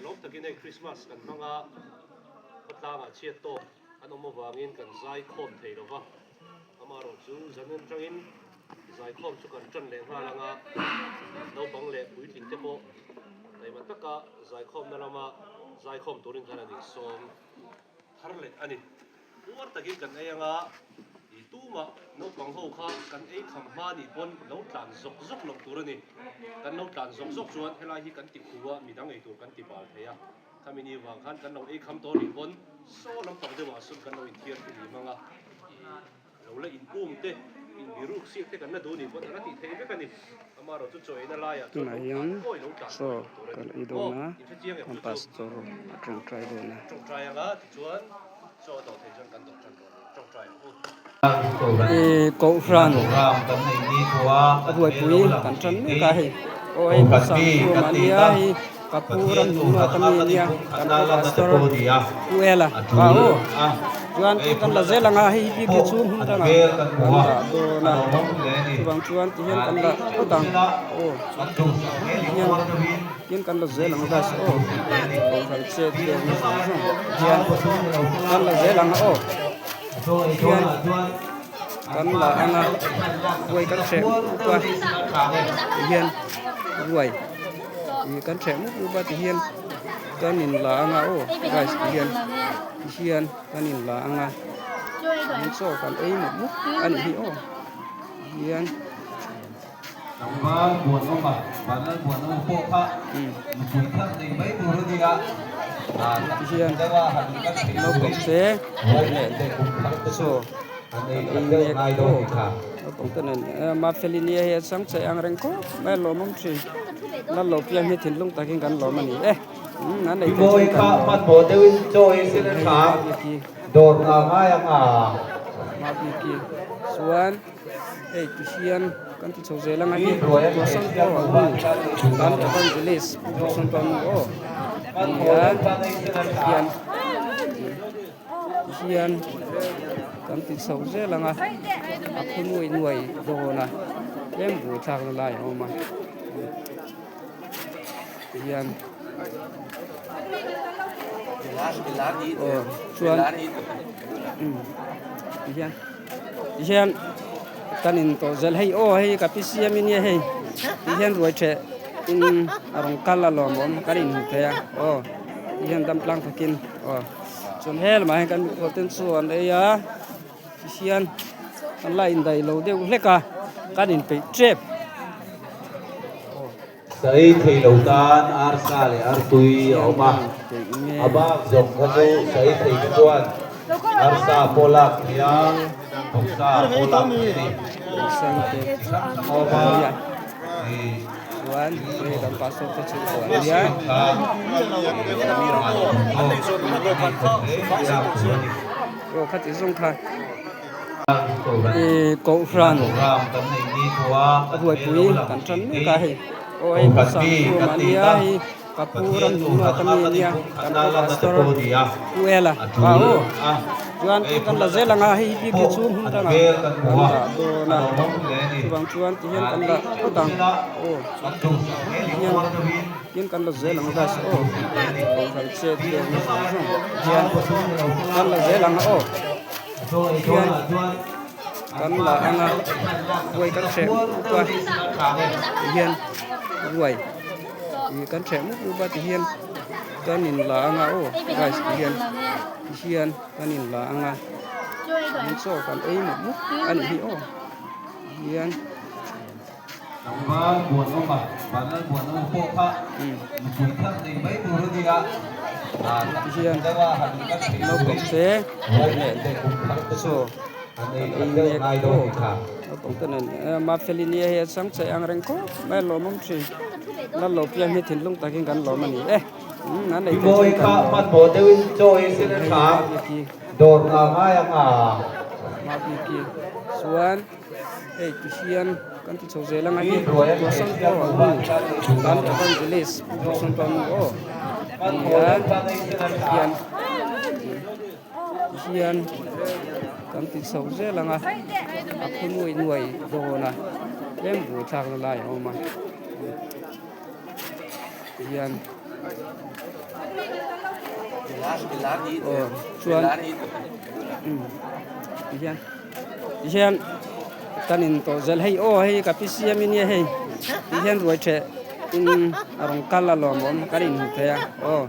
lawm takin hei Christmas kan hmang a, khawtlangah chhiat tawk an awm avangin kan zai khawm thei lo va, amaherawhchu zan atangin zaikhawm chu kan tan leh nghal ang a, naupang leh puitling te pawh taima taka zaikhawmna lama zaikhawm turin khan an insawm thar leh a ni. Puar takin kan ei anga i tumah naupang ho kha kan ei kham hma nih pawn lo tlan zawk zawk loh tur a ni. Kan lo tlan zawk zawk chuan helai hi kan ti khu a, midang ei tur kan ti bal thei a. Khami ni vang khan kan lo ei kham tawh nih pawn saw lampang deuhah sawn kan lo inthiar fihlim anga i Lo la inpum te, inbiruk siak te kan la duh nih pawn a la tih theih vek a ni. Amaherawhchu chaw eina laiah chuan Tunah lo hian tlan kawi lo tlan chaw kawi lo tur a kan ni. ei Maw? dawn a, Inhrechiang em kan chu chu? pastor a tawngtai dawn a. Tawngtai anga tichuan chaw a dawh theih chuan kan dawh tan dawn a ni. Tawngtai ang u. I Kohhran buaipui kan tan mek a hei. Aw hei Pu Sangkhuma a nia hei ka pu Ramnunga ka mi a nia kan pu Pastor Pu Ela pa aw chuan ti kan la zel ang a hei bik hi chu hmun dangah kan dah dawn a chuvang chuan ti hian kan la phawt ang aw tihian tihian kan la zel ang guys aw Kohhran chet vel na zawng zawng hian kan la zel ang a aw tihian kan la ang a ruai kan hreh mup mup a tihian ruai ih kan hreh mup mup a tihian kan in la ang a aw guys tihian tihian kan in la ang a tin chaw kan ei mup mup a nih hi aw tihian. Tihian naupang te nen chaw an ei mek aw naupang te nen Mafeli nia hei a chang che ang reng khawp mai a lawmawm thin Lal lo piang hi thinlung takin kan lawm a ni e an ei theih chuan kan lawm hei Mabiki Mabiki chuan. Hei ti hian kan ti chho zel anga hi Tuasanpawh nu kan evangelist Pu Tuasanpawh nu aw nia hian ti hian kan ti chho zel anga a khu nuai nuai dawn a tlem buai thlak na lai a awm a ti hian aw chuan ti hian. Tihian kan in tawh zel hei aw hei ka pi siam in nia hei tihian ruai theh in a rawn kal a lawmawm kan in hmu thei a aw tihian dam tlang takin aw chuan helamah hian kan mikhual ten chu an ei a tihian kan la indaih lo deuh hlek a kan inpeih tep aw. Saei thei lo tan arsa leh artui a awm a, a bak zawng kha chu saei thei te chuan arsa pawh lak thei a, vawksa pawh lak thei a ni. Chi hrang hrang a awm a, ih machine kha mahni duh tawk a ei khawp hle lak tur a ni. Kohhran buaipui kan tan mek a hei aw hei Pu Sangkhuma a nia hei ka pu Ramnunga ka mi a nia kan pu Pastor Pu Ela pa aw chuan ti kan la zel ang a hei bik hi chu hmun dangah kan dah dawn a chuvang chuan ti hian kan la phawt ang aw tihian tihian kan la zel ang guys aw Kohhran chet vel na zawng zawng hian kan la zel ang a aw. Hian kan la ang a ruai kan hreh mup mup a tihian ruai ih kan hreh mup mup a tihian kan in la ang a aw guys tihian tihian kan in la ang a tin chaw kan ei mup mup a nih hi aw tihian. Tihian naupang te nen chaw an ei mek aw naupang te nen Mafeli nia hei a chang che ang reng khawp mai a lawmawm thin Lal lo piang hi thinlung takin kan lawm a ni e an ei theih chuan kan lawm hei Mabiki Mabiki chuan. Hei ti hian kan ti chho zel anga hi Tuasanpawh nu kan evangelist Pu Tuasanpawh nu aw nia hian ti hian kan ti chho zel anga a khu nuai nuai dawn a tlem buai thlak na lai a awm a ti hian. Aw chuan umm tihian tihian kan in tawh zel hei aw hei ka pi siam in nia hei tihian ruai theh in a rawn kal a lawmawm kan inhmu thei a aw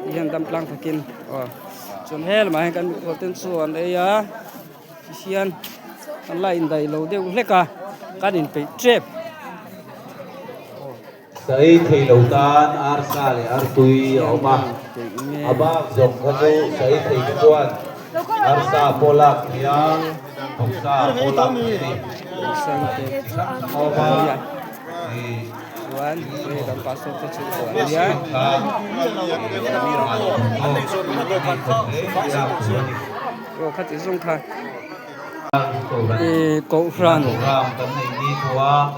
tihian dam tlang takin aw chuan helamah hian kan mikhual ten chu an ei a tihian kan la indaih lo deuh hlek a kan inpeih tep aw. Saei thei lo tan arsa leh artui a awm a, a bak zawng kha chu saei thei te chuan arsa pawh lak thei a, vawksa pawh lak thei a ni. Chi hrang hrang a awm a, ih kha ih an duh tawk a ni lak tur a ni. Kohhran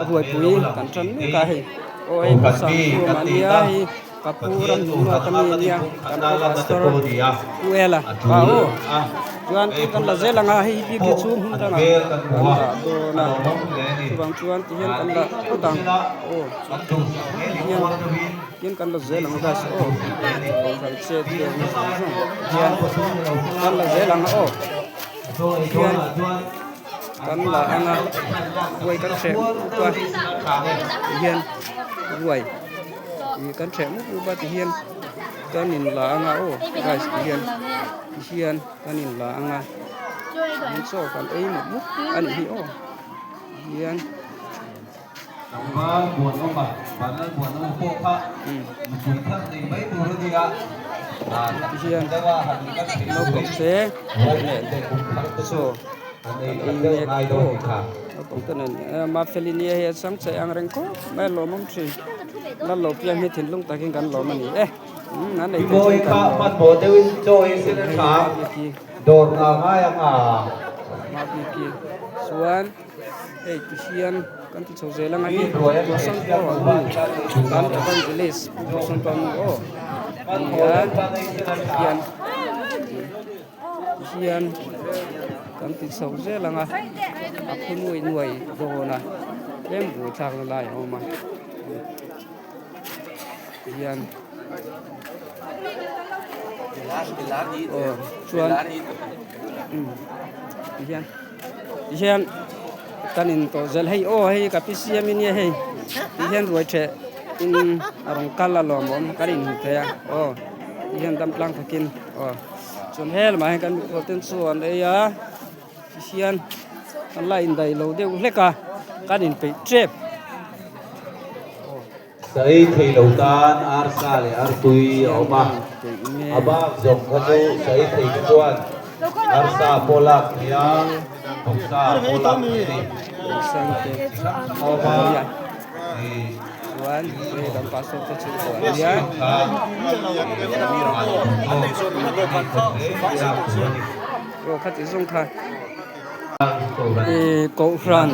buaipui kan tan mek a hei aw hei pu Sangkhuma a nia hei ka pu Ramhlunga ka mi a nia kan pu Pastor Pu Ela pa aw chuan pu kan la zel ang a hei bik hi chu hmun dangah kan dah dawn a chuvang chuan tihian kan la phawt ang aw tihian tihian kan la zel ang guys aw kohhran chet vel na zawng zawng tihian kan la zel ang aw. Hian kan la ang a ruai kan hreh mup mup a tihian ruai ih kan hreh mup mup a tihian kan in la ang a aw guys tihian tihian kan in la ang a tin chaw kan ei mup mup a nih hi aw tihian. Tlangval Buanawma, Vanlal Buanawma pawh kha nupui thar nei mai tur a nia. Tihian naupang te nen chaw an ei mek aw naupang te nen Mafeli nia hei a chang che ang reng khawp mai a lawmawm thin Lal lo piang hi thinlung takin kan lawm a ni e an ei theih chuan kan lawm hei Mabiki chuan. Hei ti hian kan ti chho zel anga hi Tuasangpawh a nu kan evangelist Pu Tuasangpawh a nu aw ania hian ti hian kan ti chho zel anga a phu nuai nuai dawn a tlem buai thlak na lai a awm a ti hian aw chuan ti hian. Tihian kan in tawh zel hei aw hei ka pi siam in nia hei tihian ruai theh in a rawn kal a lawmawm kan in hmu thei a aw tihian dam tlang takin aw chuan helamah hian kan mikhual ten chu an ei a tihian kan la indaih lo deuh hlek a kan inpeih tep aw. Saei thei lo tan arsa leh artui a awm a, a bak zawng kha chu saei thei te chuan arsa pawh lak thei a, vawksa pawh lak thei a ni. Chi hrang hrang a awm a, ih kha ih an duh tawk a ni kawt hle mai lak tur a ni. Kohhran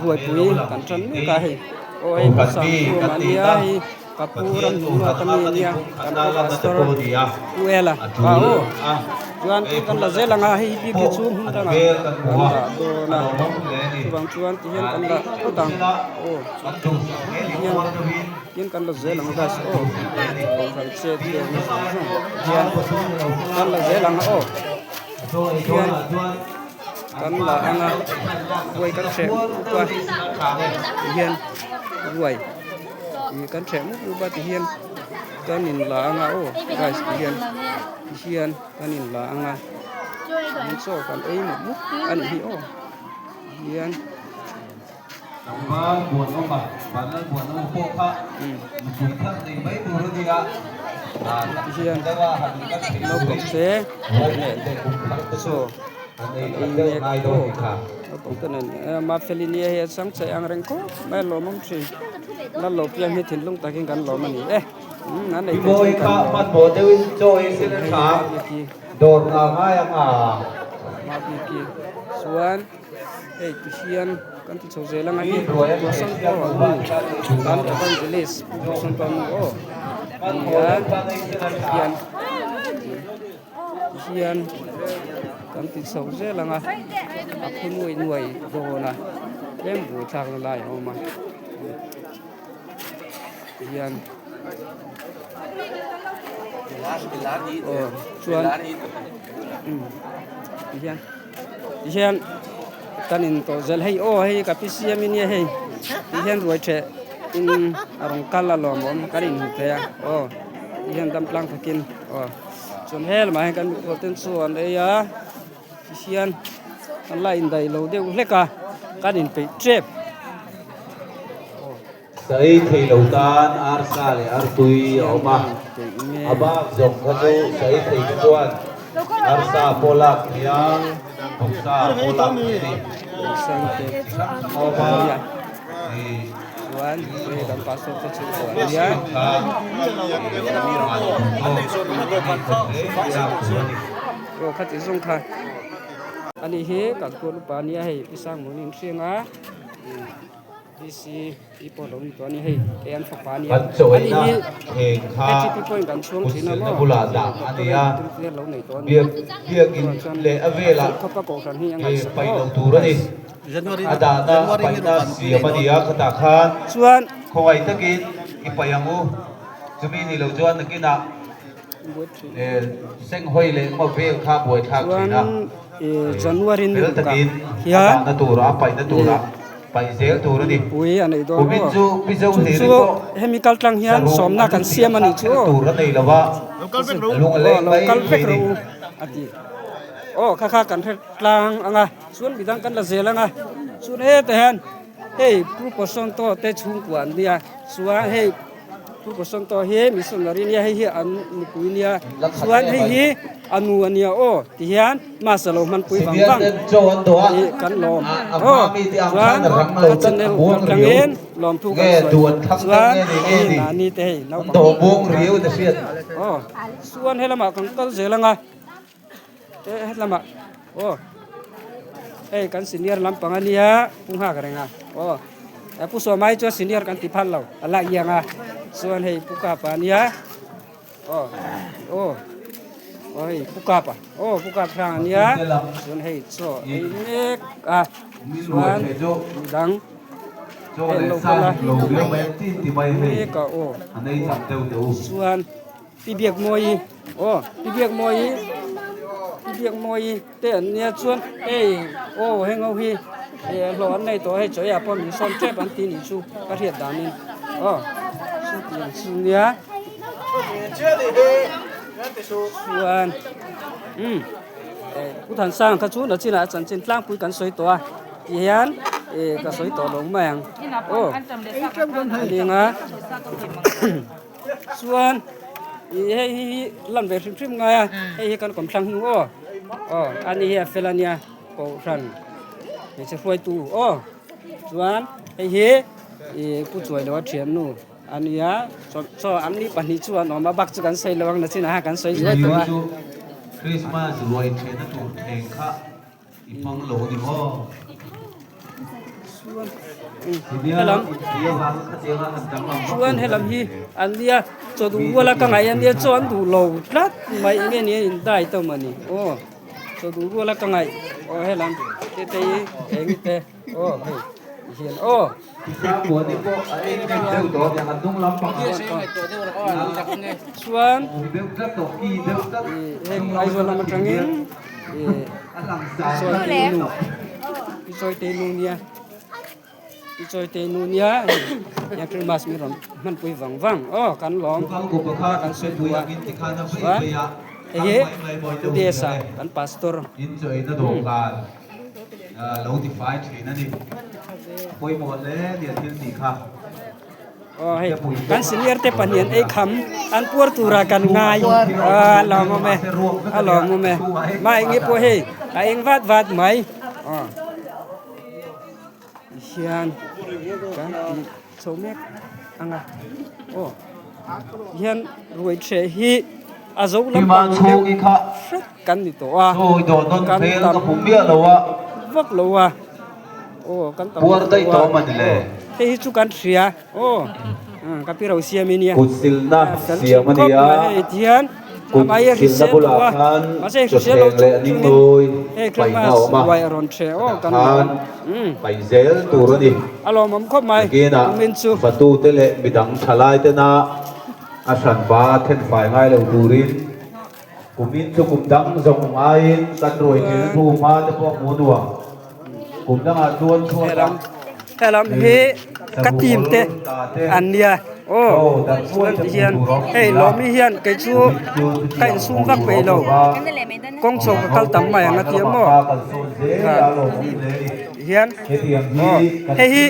buaipui kan tan mek a hei aw hei pu Sangkhuma a nia hei ka pu Ramhlunga ka mi a nia kan pu Pastor Pu Ela pa aw chuan pu kan la zel ang a hei bik hi chu hmun dangah kan dah dawn a chuvang chuan tihian kan la phawt ang aw tihian tihian kan la zel ang guys aw kohhran chet vel na zawng zawng tihian kan la zel ang aw. Hian kan la ang a ruai kan hreh mup mup a tihian ruai ih kan hreh mup mup a tihian kan in la ang a aw guys tihian tihian kan in la ang a tin chaw kan ei mup mup a nih hi aw tihian. Tlangval Buanawma, Vanlal Buanawma pawh kha nupui thar nei mai tur a nia. Tihian naupang te nen chaw an ei mek aw naupang te nen Mafeli nia hei a chang che ang reng khawp mai a lawmawm thin Lal lo piang hi thinlung takin kan lawm a ni e an ei theih chuan kan lawm hei Mabiki Mabiki chuan. Hei ti hian kan ti chho zel anga hi Tuasangpawh a nu kan evangelist Pu Tuasangpawh a nu aw ania hian ti hian kan ti chho zel anga a phu nuai nuai dawn a tlem buai thlak na lai a awm a ti hian. Aw chuan tihian tihian kan in tawh zel hei aw hei ka pi siam in nia hei tihian ruai theh in a rawn kal a lawmawm kan inhmu thei a aw tihian dam tlang takin aw chuan helamah hian kan mikhual ten chu an ei a tihian an la indaih lo deuh hlek a kan inpeih tep. Saei thei lo tan arsa leh artui a awm a, a bak zawng kha chu saei thei te chuan arsa pawh lak thei a, vawksa pawh lak thei a ni. Chi hrang hrang a awm a, ih siam kha mahni duh tawk a ni khawp hle lak tur a ni. Ani hi kan kual upa ania hei Pi Sangmunin hriang a. DC i pawh lo ni tawh a ni hei kei an fapa a nia Kan chaw ani eina hi thleng kha HTP pawhin kan chhuang thin a kutsilna maw bulah dah a ni a, tum clear lo nei tawh a ni biak biakin chuan chuan leh a velah khawpa kohhran hi a ke ngaihsak paih maw lo tur a ni. A dahna a paihna siam a ni a, khatah khan chuan khawngaih takin i paih ang u, chumi ni lo chuan nakinah senghawi leh ngaw vel kha buaithlak thin a, chuan January ni fel rukah takin a hian dahna turah a paihna turah paih zel tur a ni. Pui a nei dawn Kumin aw. chu Mizo Chu hlir chu pawh hemi kal tlang hian saruh sawmna an kan tih siam a nih kha chu kher aw. tur a nei lo va, lung a Aw leng lo mai kal vek mai a ni. rawh u a ti. Aw kha kha kan hre tlang ang a, chuan midang kan la zel ang a. Chuan hetah hian hei Pu Pasawngto te chhungkua an nia, chuan hei Pu Pasawngto hi missionary nia, hei hi an nupui nia, chuan hei hi a nu a nia aw ti hian mass a lo hmanpui vang vang tih kan lawm aw. Chuan ka channel kal tlangin lawmthu kan sawi chuan hei mahni te hei naupang aw chuan helamah kan kal zel ang a. Hetlama aw hei kan senior lampang a nia pu nghak reng a aw pu Sawmai chuan senior kan ti phal lo a la iang a chuan hei pu Kapa a nia aw aw aw hei pu Kapa aw pu Kap hrang a nia chuan hei chaw ei mek a chuan midang hei lo kal a mek a aw chuan. Pi Biakmawii aw Pi Biakmawii Pi Biakmawii te an nia chuan hei aw heng ho hi eh hlawh an nei tawh hei chawi ah pawh min sawn tep an ti nih chu ka hriat danin aw chu tiang chu nia chuan umm eh Pu Thansang kha chu nachinah chanchin tlangpui kan sawi tawh a ti hian eh ka sawi tawh lo mai ang aw a ning a. Chuan ih hei hi hi lan ve hrim hrim ngai a hei hi kan kawm thlang hnu aw aw ani hi a fel ania kohhran hmeichhe hruaitu aw chuan hei hi ih pu chuai lo a thiannu ania chaw an ni pahnih chu an awm a bak chu kan sawi lo ang nachinah khan kan sawi zuai tawh a. Christmas ruai thehna tur thleng kha I hmang lo ni maw? Helam chuan helam hi an nia chaw duh rual a ka ngaih a nia chaw an duh lo tlat mai enge ni a in dai tawh mawni aw chaw duh rual a ka ngaih aw helam te te hi eng te aw hei hian aw. Chuan heng Aizawl lam atangin i chawi te nu nia i chawi te nu nia hei Christmas mi rawn hmanpui vang vang aw kan lawm kan sawi duh a chuan hei hi Uds-a kan pastor. Lo ti fai thin a ni. Pawimawh hle nia thil tih kha. Aw hei kan senior te pahnih an ei kham an puar tura kan ngai a lawmawm e a lawmawm e mah eng nge pawh hei a eng vat vat mai aw hian kan tih chho mek ang a aw hian ruai threh hi a zo lampang deuh hret kan ni tawh a kan tam vak lo a aw kan tam vak lo a aw hei hi chu kan hria aw ka pi ro siam in nia fel thin khawp mai hei tihian amah hi a hrisel lo a mahse hrisel lo chung chungin hei Christmas ruai a rawn ṭheh aw kan lawm umm a lawmawm khawp mai kumin chu. Fatute leh midang thalai tena. A hranpa thenfai ngai lo turin kumin chu kum dang zawng aiin kan ruai thil hnu hma te pawh hmu nuam. Kum dangah chuan chhuatah Helam hi ka team te an nia aw chuan ti hian hei lawmi hian kei chu ka insum vak peih lo kawng chho ka kal tam mai ang a ti a maw hian aw hei hi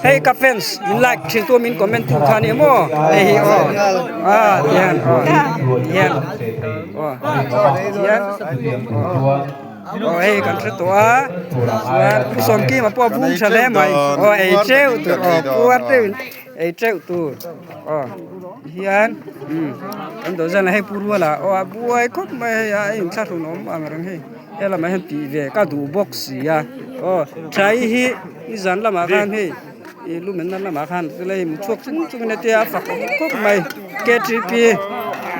hei ka fans min like thin tu min comment tu kha a ni maw hei hi aw a ti hian aw hian aw hian aw. Aw hei kan hre tawh a chuan pu Sawmkima pawh a bum tha hle mai aw ei teuh tur aw puar teuhin ei teuh tur aw hian umm kan dawh zan a hei pu Ruala aw a buai khawp mai hei a inthlahrun awm ang reng hei helamah hian tih ve ka duh bawk si a aw tha hi nizan lamah khan hei ih lu men na lamah khan chulai mu chhuak chung chungin a tia a fak awm khawp mai ktp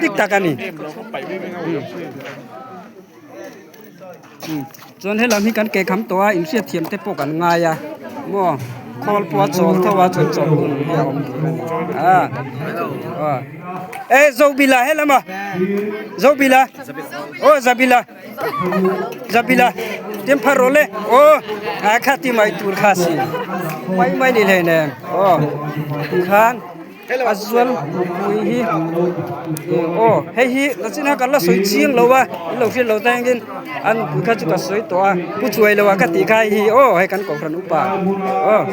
dik tak a ni. Chuan helam hi kan ke kham tawh a inhriat thiam te pawh kan ngai a maw khawl pawh a chawl tho a chuan chawl hun hi a awm tur a ni a aw e Zobila helam a Zobila aw Zabila Zabila tem phar rawh le aw a kha ti mai tur kha si mai mai ni hlei nen aw khan. A zual pui hi aw hei hi nachin a kan la sawi chiang lo a in lo hriat lo ta engin an nupui kha chu ka sawi tawh a pu chuai lo a ka tih kha hei hi aw hei kan kohhran upa aw.